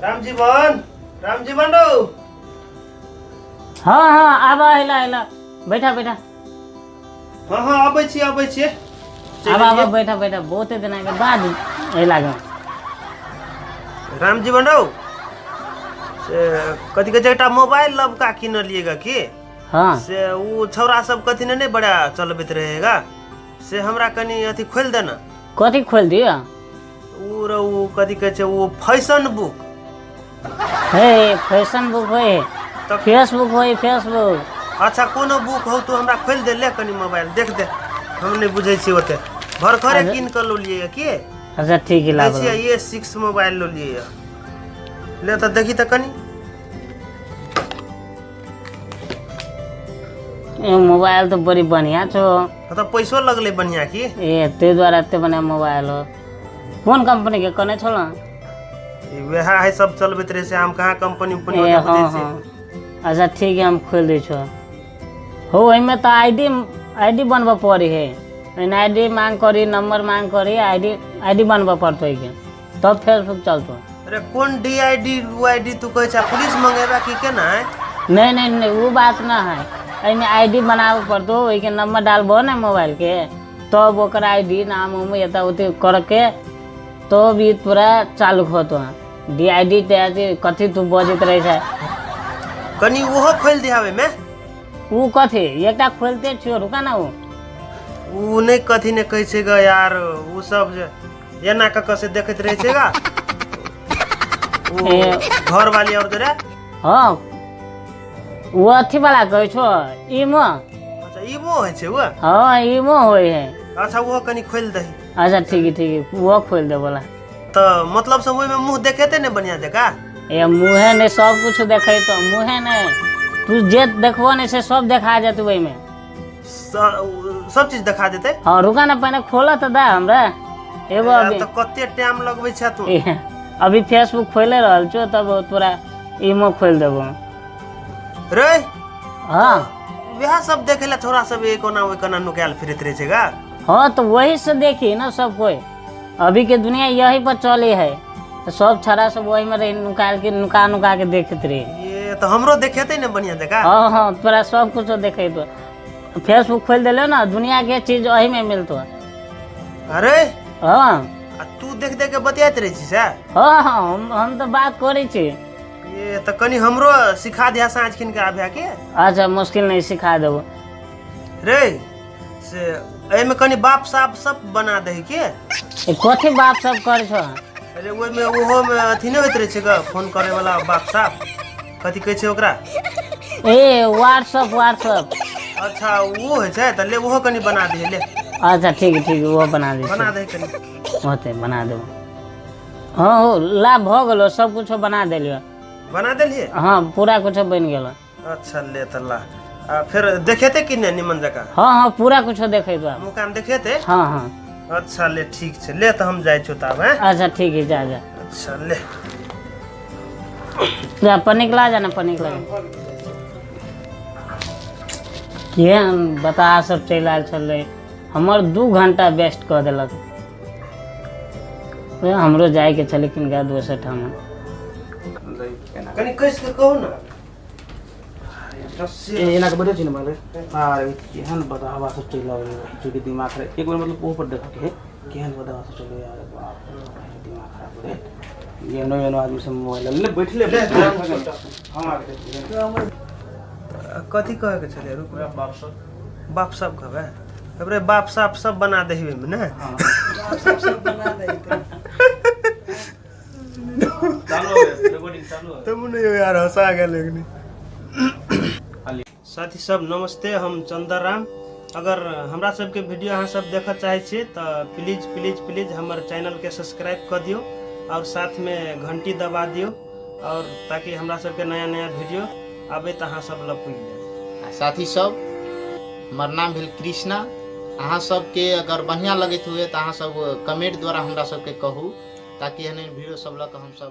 रामजीवन, रामजीवन रौ। हाँ हाँ, आबा, अहिला अहिला, बैठा बैठा। हाँ हाँ, अबै छी, अबै छी। आबा आबा, बैठा बैठा। बहुते दिना के बाद अहिला गाँव। रामजीवन रौ, से कथी कहै छै, एकटा मोबाइल लबका किनलिएगा की? हाँ। से ओ छौड़ा सब कथी ने बड़ा चलबैत रहेगा, से हमरा कनि अथी खोलि दे ना। कथी खोलि दिअ? ओ रौ, ओ कथी कहै छै, ओ फैशन बुक। हे, फैशन बुक होय है? तऽ फेसबुक होय, फेसबुक। अच्छा, कोनो बुक हौ, तू हमरा खोलि दे। ले कनि मोबाइल देख दे, हम नहि बुझै छियै ओते। भरखरे कीन कऽ लो लिए की। अच्छा ठीक है, लै लाब। छियै, ए सिक्स मोबाइल लो लिए। ले तऽ देखी तऽ कनि। ए, मोबाइल तऽ बड़ी बढ़िया छो। तऽ पैसो लगलै बढ़िया की। ए, ताहि दुआरे एते बढ़िया मोबाइल हो। कोन कंपनी के कहने छल? ई वएह है, सब चलबैत रहै से हम कहाँ कंपनी उम्पनी ए ओते बुझै हाँ। छियै। हाँ, अच्छा ठीक है, हम खोलि दै छो। हो, ओहिमे तऽ आईडी, आईडी बनबऽ पड़ै है। ओहिमे आईडी मांग करी, नंबर मांग करी, आईडी, आईडी बनबऽ पड़तौ ओहिके, तब फेसबुक चलतौ। अरे, कोन D I D, U I D तू कहै छ? पुलिस मंगेबा की केना है? नहीं नहीं नहीं, वो बात ना है। एहिमे आईडी बनाबऽ पड़तौ, ओहिके नंबर डालबो ने मोबाइल के, तब ओकर आईडी, नाम उम एतऽ ओते करके तब ई तोरा चालू होतो। डी I D ते कथी तू बजैत रहै छै? कनि ओहो खोलि दिहा ओहिमे। ऊ कथी? एकटा खोलते छियो, रुका ना। ऊ उ नहि, कथी ने कहै छै ग यार, उ सब जे एना कऽ कऽ से देखैत रहै छै गा उ। ए। घर वाली और जरा। हाँ, ओ अथी वाला कहै छो, इमो। अच्छा, इमो होइ छै उ? हाँ, इमो होइ है। अच्छा, ओहो कनि खोलि दही। अच्छा ठीक है, ठीक है, ओहो खोलि दे बोला। तऽ मतलब सब ओहिमे मुँह देखेतै ने बढ़िआँ जकाँ? ए, मुँहे नहि, सब कुछ देखै तो। मुँहे नहि, तू जे देखबो नहि से सब देखा जेतौ ओहिमे। सब चीज देखा देतै? हाँ, रुका ना, पहिने खोलऽ तऽ दे हमरा एगो अभी। तऽ कते टाइम लगबै छै तू? ए, अभी फेसबुक खोले रहल छो, तब तोरा इमो खोलि देबो। रे। हाँ। वएह सब देखे ला छोरा सब एक कोना ओहि कोना नुकायल फिरैत रहै छै गा। हाँ, तो वही से देखी ना सब कोई। अभी के दुनिया यही पर चले है, तो सब छड़ा सब वही में रही नुकाल के, नुका नुका के देखते रही। ये तऽ हमरो देखेतै ने बढ़िया जकाँ? हाँ हाँ, तोरा सब कुछ देखे तो। फेसबुक खोल दिलो ना, दुनिया के चीज वही में मिलतो। अरे। हाँ। आ तू देख देख के बतियाइत रहै छी से? हाँ हाँ, हम तो बात करै छी। ये तऽ कनि हमरो सिखा दिया साँझ खिन के आबे के। अच्छा, मुश्किल नहीं, सिखा देबो। रे, से एहिमे कनि बाप साप सब बना दही के। ए, कथी बाप सब करै छो? अरे, ओहिमे ओहोमे अथी नहि होइत रहै छै ग, फोन करे वाला बाप साप, कथी कहै छै ओकरा? ए, व्हाट्सअप, व्हाट्सअप। अच्छा, ओ होइ छै, तऽ ले ओहो कनि बना दिहे ले। अच्छा ठीक है, ठीक है, ओहो बना दै। बना दही कनि। होतै, बना देबो। हाँ हो, लाभ भऽ गेलो, सब कुछो बना देलियो। बना देलियै? हाँ, पूरा कुछो बनि गेलो। अच्छा, ले तऽ ला, आ फेर देखेतै कि नहि निमन जकाँ? हाँ हाँ, पूरा कुछो देखेतो आब। मुँह कान देखेतै? हाँ हाँ। अच्छा ले, ठीक छै, ले तऽ हम जाइ छियौ तऽ आब, हैं। अच्छा ठीक है, जा जा। अच्छा ले। जा, पनिक ला, जा ना, पनिक ला। केहन बता सब चलि आयल छलै, हमर 2 घंटा वेस्ट कऽ देलक। ए, हमरो जाइके छलै किनका दोसर ठाम। कनि कसि कऽ कहू ने। ए, एना के बैठे छी ने माले। अरे, केहन बदहवा सब चलि आबै है के दिमाग खराब। एक बेर मतलब ओहो पर देखऽ के है, केहन बदहवा सब चलि यार। बाप रे, दिमाग खराब हो रे। एनो एनो आदमी सब मोबाइल ले बैठले। हम आके देखिए। कथी कहैके छलै? रुक। बाप सब। बाप सब कहबै रे, बाप साप सब बना दही ओहिमे ने। सब बना दे। चालू हो गया, रिकॉर्डिंग चालू हो। तब नहीं यार, हंसा गेल एखनी। साथी सब नमस्ते, हम चंदर राम। अगर हमरा सबके वीडियो अहाँ सब देखऽ चाहै छियै तऽ प्लीज प्लीज प्लीज हमर चैनलके सब्सक्राइब कऽ दियौ और साथमे घंटी दबा दियौ, और ताकि हमरा सबके नया नया वीडियो आबै तऽ अहाँ सब लग पुगि जाए। आ साथी सब, हमर नाम भेल कृष्णा। अहाँ सबके अगर बढ़िआँ लगैत हुए तऽ अहाँ सब कमेंट द्वारा हमरा सबके कहू, ताकि एहन एहन वीडियो सब लऽ कऽ हमसब